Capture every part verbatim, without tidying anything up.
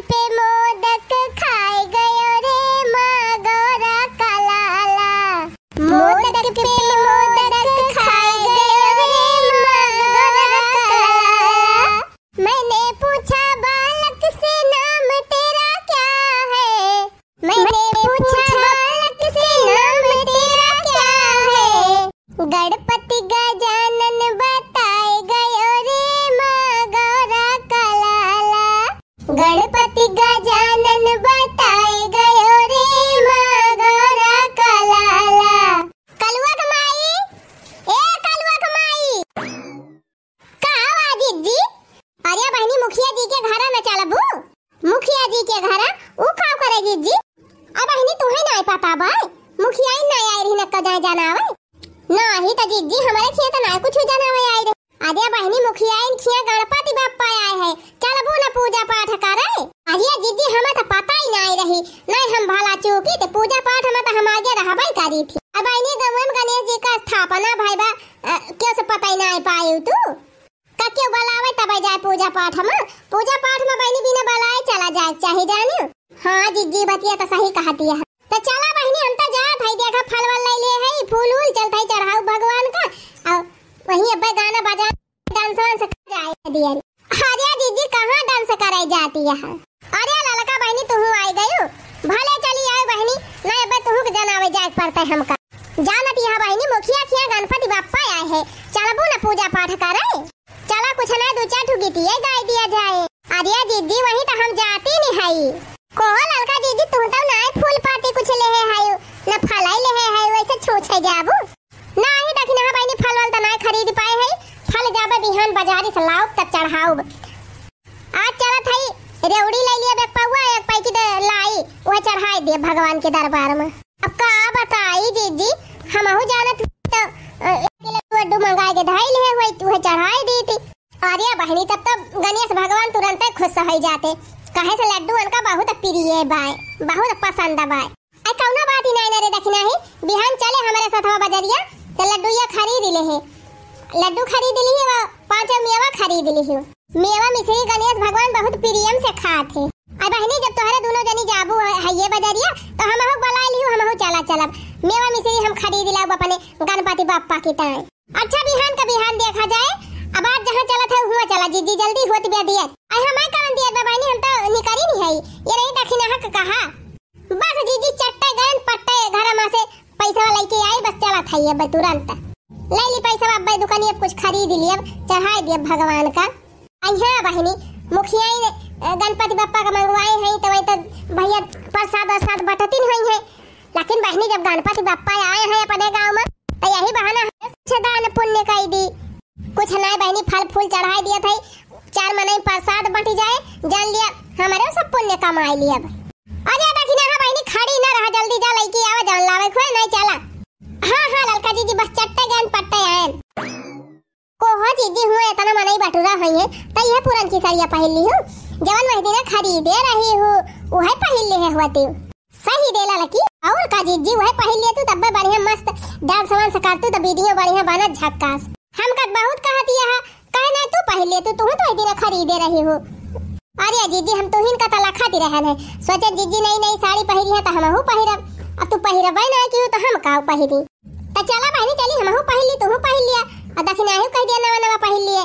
पे मोदक खाए गयो रे माँ गौरा का लाला। मोदक पे मोदक खाए गयो रे माँ गौरा का लाला। मैंने पूछा बालक से नाम तेरा क्या है? मैंने पूछा बालक से नाम तेरा क्या है? गणपति गजानन बताए गयो रे माँ गौरा का लाला। गणपति गजानन बताए गयो रे माँ गौरा का लाला। कलुआ के माई, ए कलुआ के माई। का बा जिज्जी? अरे बहिनी, मुखिया जी के घरा न चलबू? मुखिया जी के घरा? ऊ का करे जिज्जी? अरे बहिनी, तुहे नाय पता बा? मुखिया ही नाय आए रही न का जाए जनावे? नाही त जिज्जी, हमरे खिया त नाय कुछ जनावे आए रहे। अरे बहिनी, मुखिया इन खिया गणपति बप्पा आए है, चलबू न पूजा पाठ करे? अरे जिज्जी, हमें त पता ही नाय रही, नाय हम भला चूकी ते पूजा पाठ में त हम आगे रहबे करी थी। अब बहिनी, गंवे में गणेश जी का स्थापना भई बा, अ, क्यों से पता ही नाय पायू तू? का क्यों बुलावे तब जाए पूजा पाठ में? पूजा पाठ में बहिनी बिना बुलाए चला जाए चाहे जाने। हाँ जिज्जी, बतिया त सही कहती है। त चला बहिनी, हम त जात हई, देखा फल वल ले ले हई, फूल उल चलत हई चढ़ाऊ भगवान का, और वहीं अब्बे गाना बजा dance वांस कर जाए दिया। अरे जिज्जी, कहाँ dance कराई जाती है? अरे ललका बहिनी, तुहू आई गयू, भले चली आए बहिनी, नहीं अब्बे तुहू के जनावे जाए के पड़ते हमका। जानत यह बहिनी, मुखिया खिया गणपति बप्पा आए है, चलबू न पूजा पाठ करे? चला कुछ ना दो चार ठो गीतिये गाई दिया जाए। अरे जिज्जी, वही त हम जाती नहीं हई। कोहो ललका जिज्जी, तुहू त नाय फूल पाती कुछ लेहे हई, न फलाई लेहे हई, वैसे छूछे जाबू। नाही दखिनहा बहिनी, फल वल त नाय खरीद पाए हई, फल जाबे बिहान बजारी से लाउब तब चढ़ाउब। आज चलत हई, रेवड़ी ले लिया एक पौवा, एक पैकेट लाई, वह चढ़ाई दे भगवान के दरबार में। अब का बताई जिज्जी, हमहू जानत हई त, अ, एक किलो लड्डू मंगाए के धई लिहे हुई, वह चढ़ाई दी थी। अरे बहिनी, तब तो गणेश भगवान तुरंते खुश हो जाते, काहे से लड्डू उनका बहुत प्रिय बाय, बहुत पसंद बाय। आई कौनो बात ही नाय ना रे दखिनहा, बिहान चले हमरे सथवा बजरिया, त लड्डूया खरीद लिहे, लड्डू खरीद लिहे, वो पाँचों मेवा खरीद लिहे। मेवा मिश्री गणेश भगवान बहुत प्रेम से खात है। आई बहिनी, जब तोहरे दोनों जनी जाबू है, है ये बजरिया, तो हमहू बुला लिहू, हमहू चला चलब, मेवा मिश्री हम खरीद लाब अपने गणपति बप्पा की ताई। अच्छा, बिहान का बिहान देखा जाए। अब आज जहाँ चलत है, हुआ चला जिज्जी, जल्दी होत बिया दियत। आई हमार कवन दियत बा बहिनी, हम तो निकरी नहीं है। ये रही दखिनहा का कहा। बस जिज्जी, चट्टे गयन पट्टे घर में से पैसा लेके आई, बस चलत है ये तुरंत। ले ली पैसा, अब दुकानी अब कुछ खरीद ली, अब चढ़ाई दिया भगवान का। आई हाँ बहिनी, मुखिया ने, अ, गणपति बप्पा का मंगवाए हैं, तो वही तो भैया प्रसाद वरसाद बटतिन हुई है। लेकिन बहिनी, जब गणपति बप्पा आए हैं अपने गाँव में, तो यही बहाना है कुछ दान पुण्य कई दी। कुछ नहीं बहिनी, फल फूल चढ़ाई दिया था, चार मनई प्रसाद बंटी जाए, जान लिया हमरे सब पुण्य कमाई लिया। अरे दखिनहा बहिनी, खड़ी ना रहा, जल्दी जा, लइके आवा, जौन लावे खोए, नहीं चला। हाँ, हाँ, ललका जिज्जी, बस चट्टे गयन पट्टे आयन। कोहो जिज्जी, हुआ इतना मनई बटुरा हुई है, त यह पुरनकी सड़िया पहिन ली हूँ, जवन वही दिना खरीदे रही हूँ, वही पहिन ली है हुआ तू। सही देला लकी, और का जिज्जी, वही पहिन लिया तू, तब्बे बढ़िया मस्त dance वांस करतू, त video बढ़िया बनत झक्कास। हम कत बहुत कहत यह, काहे ना तू पहिर ले, तू, तू तो वही दिन खरीदे रही हो। अरे जिज्जी, हम तुहिन का तला खाती रहन है, सोचे जिज्जी नई नई साड़ी पहिरी है तो हमहू पहिरब। अब तू पहिरबे ना की हो तो हम का पहिरी? त चला बहिनी चली, हमहू पहिर ली, तू पहिर लिया, और दखिनहा कह दिया नवा नवा पहिर लिए।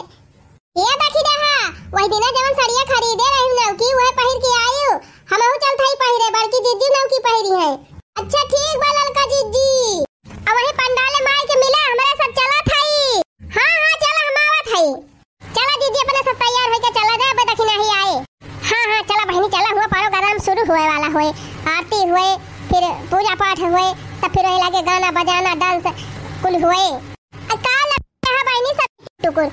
ये दखिनहा, वही दिना जवन सड़िया खरीदे रही नवकी, वह पहिर के आयु। हमहू चलत हई पहिरे, बड़की जिज्जी नौकी पहिरी है। अच्छा ठीक बा ललका जिज्जी। अब वही पंडाल माई के मिला, हमरे सब चलत हई। हाँ, हाँ, चला हम आवत हई। चला जिज्जी, अपने सब तैयार होके चला जाए, अब दखिनहा आए। हाँ, हाँ, चला बहिनी, चला, हुआ प्रोग्राम शुरू हुए वाला हुए, आरती हुए, फिर पूजा पाठ हुए, तब फिर वही लगे गाना बजाना, dance कुल हुए। आ, का लगा है बहिनी सब टुकुर?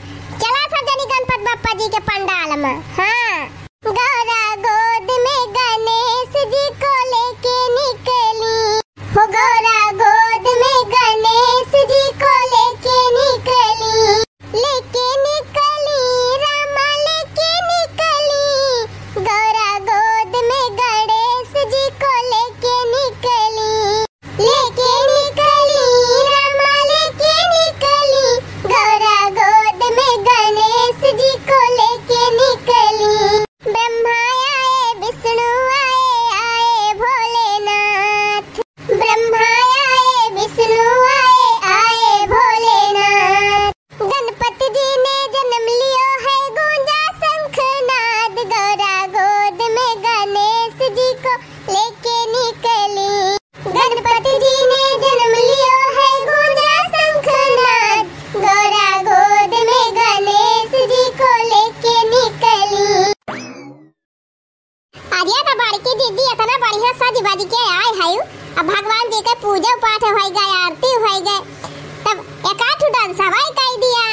चला सब जनी गणपत बप्पा जी के पंडाल में। हाँ। गौरा गोद में गणेश जी को लेके निकली, हो गौरा गोद में गणेश जी को लेके निकली, लेके निकली, रामा लेके निकली, गौरा गोद में गणेश जी को लेके निकली। लेके निकली, रामा लेके निकली, गौरा गोद में गणेश जी को लेके निकली। जी, इतना बढ़िया सज बज के आए हयू, अब भगवान जी के पूजा पाठ होई गए, आरती होई गए, तब एक आध डांस हवाई कई दिया।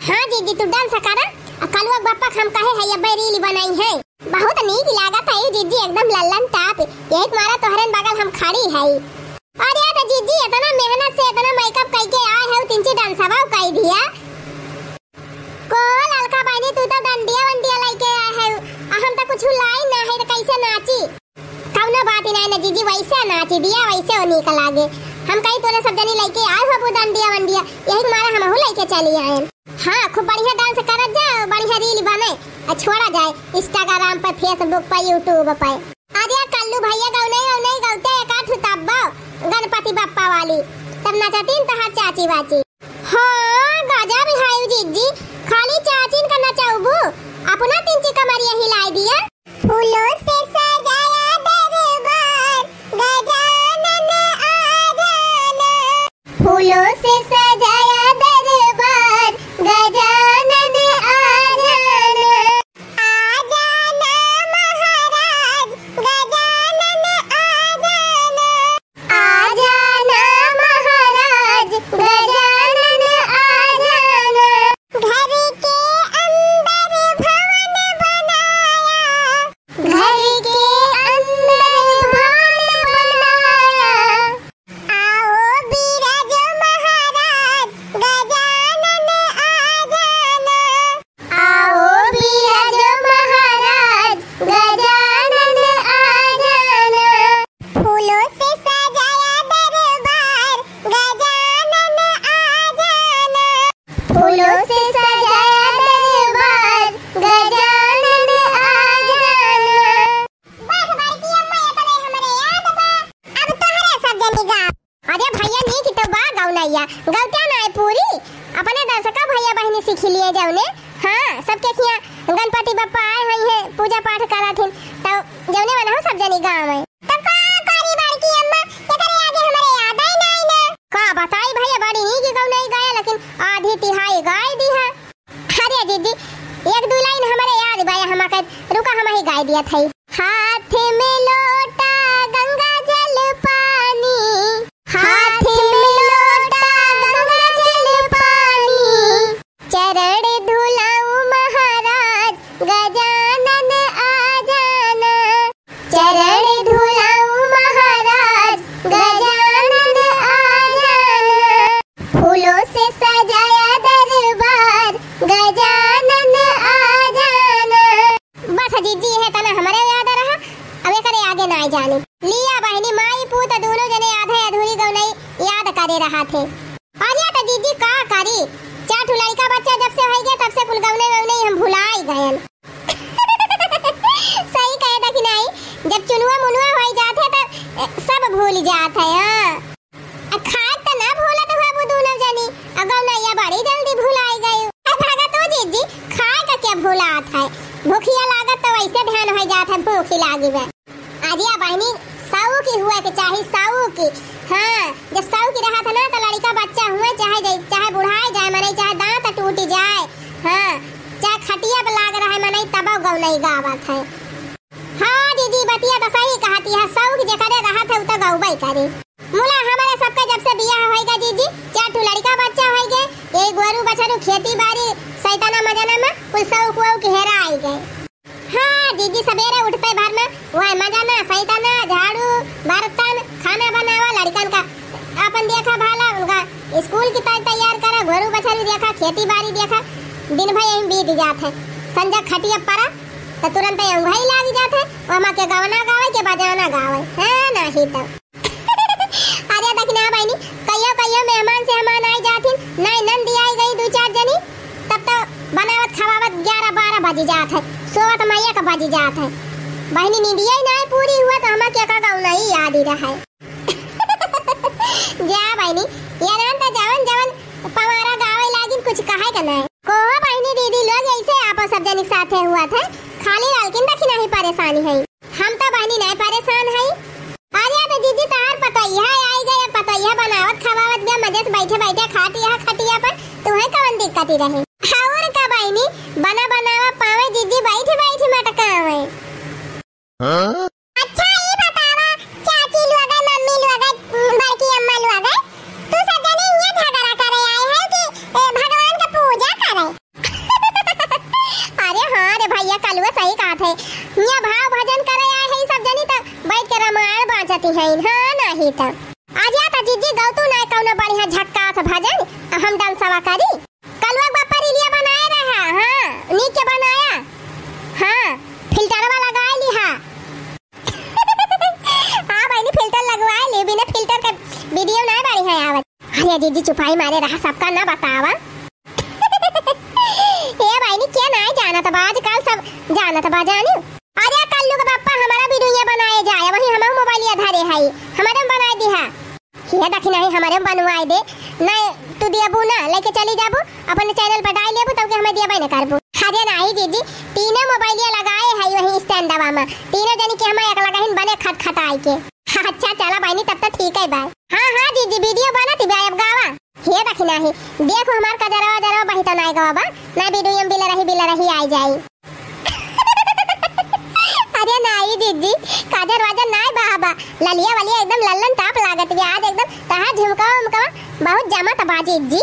हाँ जीजी, तू डांस करा, आ कलुआ बप्पा हम कहे है, ये रील बनाई है। बहुत नीक लागत है जीजी, एकदम लल्लन टाप, यही मारा तोहरन बगल हम खड़ी है। अरे तो जीजी, इतना मेहनत से इतना मेकअप कई के आए है, तीन चार डांस हवा कई दिया। को ललका बहिनी, तू तो डंडिया वंडिया लइके आए है, आ हम तो कुछ लाई ना है, तो कैसे नाची? कौनो बात ही नहीं ना जीजी, वैसे नाची दिया, वैसे वो नीक लागे। हम कहीं तोरे सब जनी लइके आए हो डंडिया वंडिया, यही मारे हमहू लइके चली आए। हाँ, खूब बढ़िया डांस करत जा, बढ़िया रील बने, आ छोड़ा जाए Instagram पर, Facebook पर, YouTube पर। अरे कल्लू भैया गौनई वौनई गौते एक आठ तब्बो गणपति बप्पा वाली, तब नचतीन तहार चाची वाची। हाँ, गजब है जीजी, खाली चाचिन का नचौबू, अपना तिनची कमरिया हिलाई दिया। फूलों से सजाया दरबार, गजानन आ जाना। फूलों से सजाया दरबार, गजानन आ जाना। आ जाना महाराज, गजानन आ जाना। आ जाना महाराज, गजानन आ जाना। घर के अंदर भवन बनाया, घर के अंदर भवन बनाया। आओ बिराजो महाराज, गजानन आ जाना। आओ बिराजो महाराज, गजानन आ जाना। फूलों से सजाया दरबार, गजानन आ जाना। फूलों से सजाया दरबार, गजानन आ जाना। बस बड़की अम्मा, इतने हमरे याद बा। अब तोहरे सब जनी गाओ। अरे भैया, नीक तो बा गौनैया, गौत्या नाय पूरी, अपने दर्शका भैया बहिनी सीख लिए जौने। हाँ, सबके खिया गणपति बप्पा आए हुए हैं, पूजा पाठ करत हिन, तो जौने वनहु सब जनी गावे। तो का करी बड़की अम्मा, एकरे आगे हमरे याद आई नाई ना। का बताई भैया, बड़ी नीक गौनई गाया, लेकिन आधी तिहाई गाय दी है। अरे दीदी, एक दू लाइन हमरे याद बा, हम कह, रुका, हम ही गाय दिया था। हाथ में लोटा गंगा जल पानी, हाथ में लोटा गंगा जल पानी, चरण धुलाऊं महाराज गजानन आ जाना। चरण धुलाऊं महाराज गजानन आ जाना। फूलों से सजाया दरबार गजानन आ जाना। बस जीजी, है तना हमरे याद रहा, अब एकरे आगे नाय जानी। लिया बहिनी, माई पूत दोनों जने आधे अधूरी गौनई याद करे रहा थे। अरे तो जीजी का करी, चार ठो लड़का बच्चा जब से होई गए तब से कुल गौनई वौनई हम भुलाई गयन। सही कहे दखिनाई, जब चुनुआ मुनुआ होई जात है तब सब भूल जात है। हाँ, आ खाए त ना भूलत होबू दोनों जनी, आ गौनैया बड़ी जल्दी भुलाई गई। आ भागा तो जीजी, खाए का क्या भुलात है, भूखिया लागत तो वैसे ध्यान होई जात है, भूखी लागी बा। अरे बहिनी, सऊ की हुए के चाही, सऊ की। हाँ, जब सऊ की रहत है ना, तो लड़का बच्चा हुए, चाहे जै-, चाहे बुढ़ाए जाए, मने चाहे दांत टूट जाए, हाँ, चाहे खटिया पे लाग रहे, मने तब गौनई गावत है। हाँ जीजी, बतिया तो सही कहती है, सऊ की जेकरे रहत है, उ तो गौबई करे। मुला हमारे सबके जब से बियाह होइगा जीजी, चार ठो लड़का बच्चा होइगे, यही गोरू बछरू खेती बारी सैताना मजाना में कुल सऊ कुआऊ के हेरा आई गए। हाँ जीजी, सबेरे उठते भर में वह मजाना, सैताना, झाड़ू, बर्तन, खाना बनावा, लड़कन का अपन देखा भाला, उनका स्कूल की तै-, तैयार करा, घोरू बछरू देखा, खेती बारी देखा, दिन भर यही बीत जात है। संजा खटिया परा तो तुरंत यही लाग जात है, ओमा के गवना गावे के बजाना गावे है, नहीं तो। अरे दखिना बहिनी, कहियो कहियो मेहमान सेहमान आई जाथिन, नाई नंदी आई गई दू चार जनी, तब तो बनावत खवावत ग्यारह बारह बज जात है, सोवत में एक बज जात है। बहिनी नींदिया ही नाई पूरी हुआ तो हमा के का गौनई याद ही रहे। जा बहिनी, ये नाम तो जवन जवन पवारा गावे लागिन कुछ कहे का नाई। कोहो बहिनी दीदी लोग ऐसे आपो सब जनी साथे हुआ थे, खाली लालकिन दखिना ही परेशानी है। हम तो बहिनी नहीं परेशान हई। अरे तो जीजी तहार पतोहिया आई गए, पतोहिया बनावत खवावत बिया, मजे से बैठे बैठे खाती है खटिया पर, तुम्हें कौन दिक्कत ही रहे? और का बहिनी, बना बनावा पावे जीजी, बैठ बैठ मटकावे। हाँ? अच्छा ई हियाँ भाव भजन करे आए हैं सब जनी, त बैठ के रामायण बाँचती हैं। हाँ, नाही त। आ जा त जीजी, गौतू ना कौनो बढ़िया झक्कास भजन, आ हम डांसवा करी। कलुआ के बापा रीलिया बनाए रहा, हाँ, नीक के बनाया। हाँ, फिल्टरवा लगाए लिहा। हाँ बहिनी, फिल्टर लगवाए ली, बिना फिल्टर के वीडियो ना बढ़िया आवत। अरे जीजी, चुपाई मारे रहा, सबका ना बतावा। ए बहिनी, के नाई जानत बा, आजकल सब जानत बा, जानी। अरे कल्लू के बापा, हमारा वीडियो बनाए जाए, वही हमहू मोबाइलिया धरे हई, हमारे में बनाए दिहा। हिया देखी नाही, हमारे में बनवाए दे। नहीं, तू दियाबू ना, लेके चली जाबू, अपने चैनल पर डाल लेबू, तब के हमें दियाबे न करबू। अरे नाही जीजी, तीनों मोबाइलिया लगाए हई वही स्टैंडवा में, तीनों जनी के हमें एक लगाहिन बने खटखटाई के। अच्छा चला बहिनी, तब तो ठीक है बा। हाँ, हाँ जीजी, वीडियो बनत बा, अब गावा। हे दखिना ही, देखो हमार कजरवा जरवा बहिता नाय गवा बा, ना वीडियो में बिलरही बिलरही आइ जाई। अरे नाई जीजी, काजर वाजर नाय बा बा, ललिया वलिया एकदम लल्लन टाप लागत बा आज, एकदम तहार झुमकवा उमकवा बहुत जमत बा जीजी।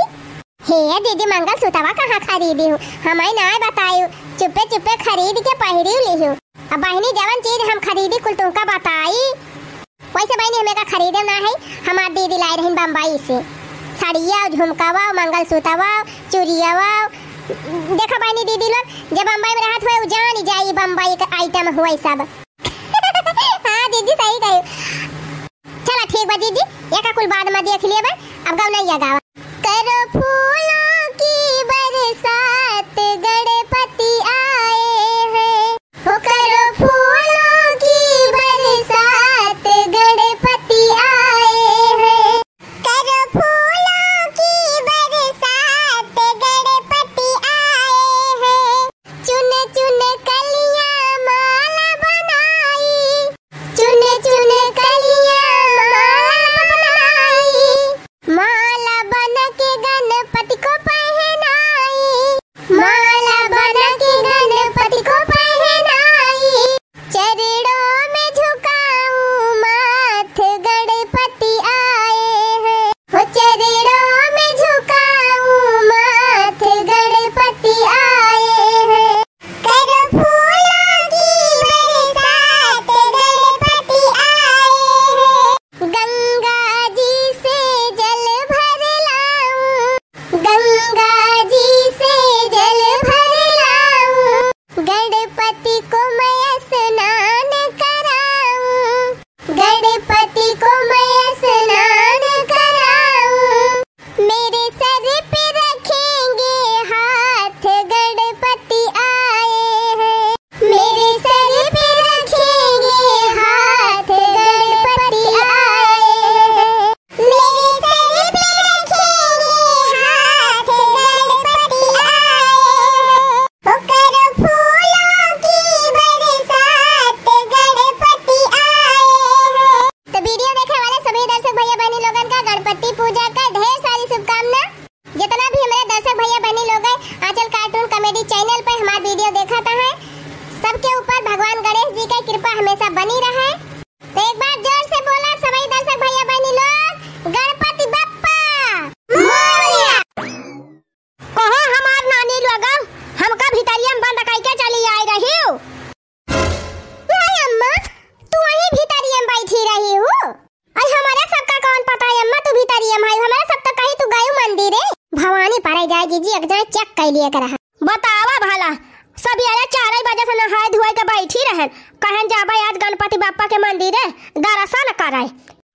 हे जीजी, मंगलसूतवा कहाँ खरीदी हूँ, हमें नाय बताई, चुप्पे चुप्पे खरीद के पहिरी लिहू। अब बहिनी, जवन चीज हम खरीदी कुल तुमका बताई। वैसे बहिनी, हमें का खरीदे ना है, हमार दीदी लाई रहिन बम्बई से। साड़िया, झुमकावा, मंगलसूतवा, चूड़ियावा। देखा बहिनी, दीदी लोग जब बम्बई में रहत हुए, उ जान जाई बम्बई का आइटम हुए सब। हाँ दीदी, सही कही। चला ठीक बा जीजी, एका कुल बाद में देख लेबे, अब गौनैया गावा। करो फूलों की बरसात गणपति आए हैं, हो करो फूलों की बरसात गणपति आए हैं, करो फूलों की बरसात गणपति आए हैं, चुन चुन कलियां माला बनाई, चुन चुन कलियां माला बनाई, माला बना के गणपति को पहनाई, माला बना के गणपति को पहनाई, चरणों में झुकाऊं माथ गणपति आए हैं, हो चरणों में झुकाऊं माथ गणपति आए हैं। करो फूलों की बरसात गणपति आए हैं। गंगा जी से जल भर लाऊं, गंगा जी से जल भर लाऊं, गणपति को मैं स्नान कराऊं, गणपति को मैं स्नान कराऊं। मेरे सर पे रखेंगे हाथ गणपति आए हैं, मेरे सर पे रखेंगे हाथ गणपति आए हैं, मेरे सर पे रखेंगे हाथ गणपति आए हैं। ओ करो फूलों की बरसात गणपति आए हैं। तो वीडियो देखे वाले सभी दर्शक भैया बहनी लोगन का गणपति पूजा का ढेर सारी शुभकामना। जितना भी हमारे दर्शक भैया बहनी लोग हैं, आंचल कार्टून कॉमेडी चैनल पे हमारे वीडियो देखत हैं, सबके ऊपर भगवान गणेश जी की कृपा हमेशा बनी रहे। तो एक बार जोर से बोला सभी दर्शक भैया बहनी लोग, गणपति बप्पा मोरया। कहो हमार नानी लोग, हमका भितरिया में बंद कइके चली आइ रही हो। नहीं अम्मा, तू वहीं भितरिया में बैठी रही हो। अरे हमारे सबका कौन पता है अम्मा, तू भितरिया में आई, हमारे सब तो कहीं तू गयू मंदिर है। भवानी परे जाए जीजी, एक जाए चेक कर लिए के रहा। बतावा भला, सब यार चार बजे से नहाए धोए के बैठी रहन, कहन जाबे आज गणपति बप्पा के मंदिर है, दर्शन करे।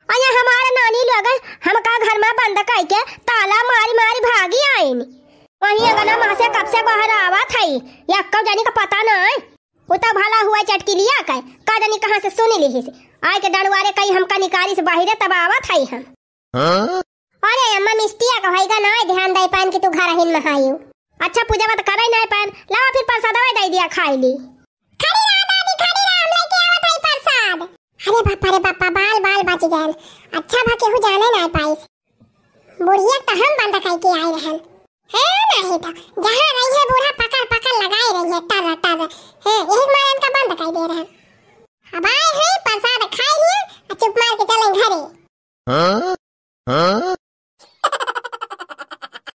अरे हमारे नानी लोग हमका घर में बंद कइके ताला मारी मारी भागी आइन। वहीं अंगना में से कब से बाहर आवत है, या कब जानी का पता ना है। उ तो भला हुआ चटकिलिया के, का जानी कहाँ से सुन लिहिस। आइ के डड़ुआरे कई हमका निकालिस बाहिरे, तब आवत हई हम। हाँ? अरे अम्मा, मिस्टिया का होइगा ना, ध्यान दे पाएन कि तू घर हिन में हायू। अच्छा पूजा बात करे ना पाएन, लावा फिर प्रसादवा दे दिया खाई ली। खड़ी रहा दादी, खड़ी रहा, हम लेके आवत हई प्रसाद। अरे बापा रे बापा, बाल बाल बच गए। अच्छा भा केहू जाने ना पाइस। बुढ़िया त हम बंद कइके आए रहन। है नाही त जहाँ रही है बूढ़ा पकड़ पकड़ लगाए रही है टर टर। हैं, यही मारे इनका बंद कइ दे रहन।